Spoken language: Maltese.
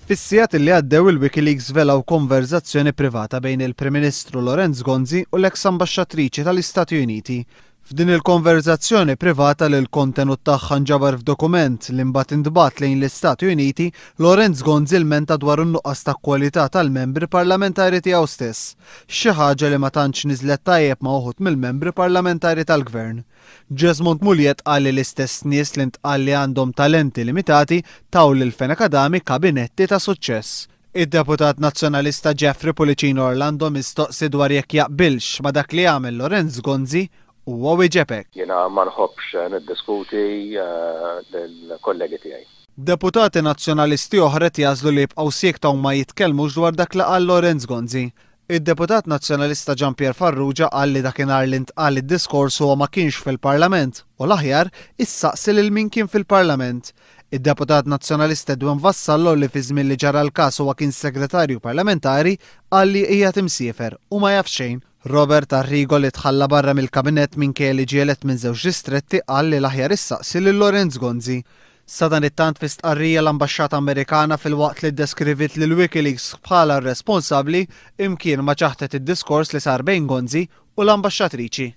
Fis-sigħat li għaddew il-WikiLeaks żvelaw konverżazzjoni privata bejn il-Prim Ministru Lawrence Gonzi u l-eks ambaxxatriċi tal-Istati Uniti. F'din il-konverżazzjoni privata li l-kontenut tagħha nġabar f'dokument li mbagħad intbagħat lejn l-Istati Uniti, Lawrence Gonzi lmenta dwar in-nuqqas ta' kwalità tal-membri parlamentari tiegħu stess. Xi ħaġa li ma tantx niżlet tajjeb ma' uħud mill-membri parlamentari tal-Gvern. Jesmond Mugliett qal li l-istess nies li ntqal li għandhom talenti limitati taw lil Fenech Adami kabinetti ta' suċċess. Id-deputat Nazzjonalista Jeffrey Pullicino Orlando mistoqsi dwar jekk jaqbilx ma' dak li għamel Lawrence Gonzi, huwa wieġeb hekk. Jiena ma nħobbx niddiskuti lill-kollegi tiegħi. Deputati Nazzjonalisti oħra qed jagħżlu li jibqgħu siekta u ma jitkellmux dwar dak li qal Lawrence Gonzi. Id-deputat Nazzjonalista Jean Pierre Farrugia qal li dakinhar li ntqal id-diskors huwa ma kienx fil-Parlament u l-aħjar issaqsi lil min kien fil-Parlament. Id-deputat Nazzjonalista Edwin Vassallo li fi żmien li ġara l-każ huwa kien segretarju parlamentari qal li qiegħed imsiefer u ma jaf xejn. Robert Arrigo li tħalla barra mill-kabinett minkejja li ġie elett minn żewġ distretti qal li l-aħjar issaqsi lil Lawrence Gonzi. Sadanittant fi stqarrija l-Ambaxxata Amerikana filwaqt li ddeskriviet lil WikiLeaks bħala r-responsabbli, imkien ma ċaħdet id-diskors li sar bejn Gonzi u l-ambaxxatriċi.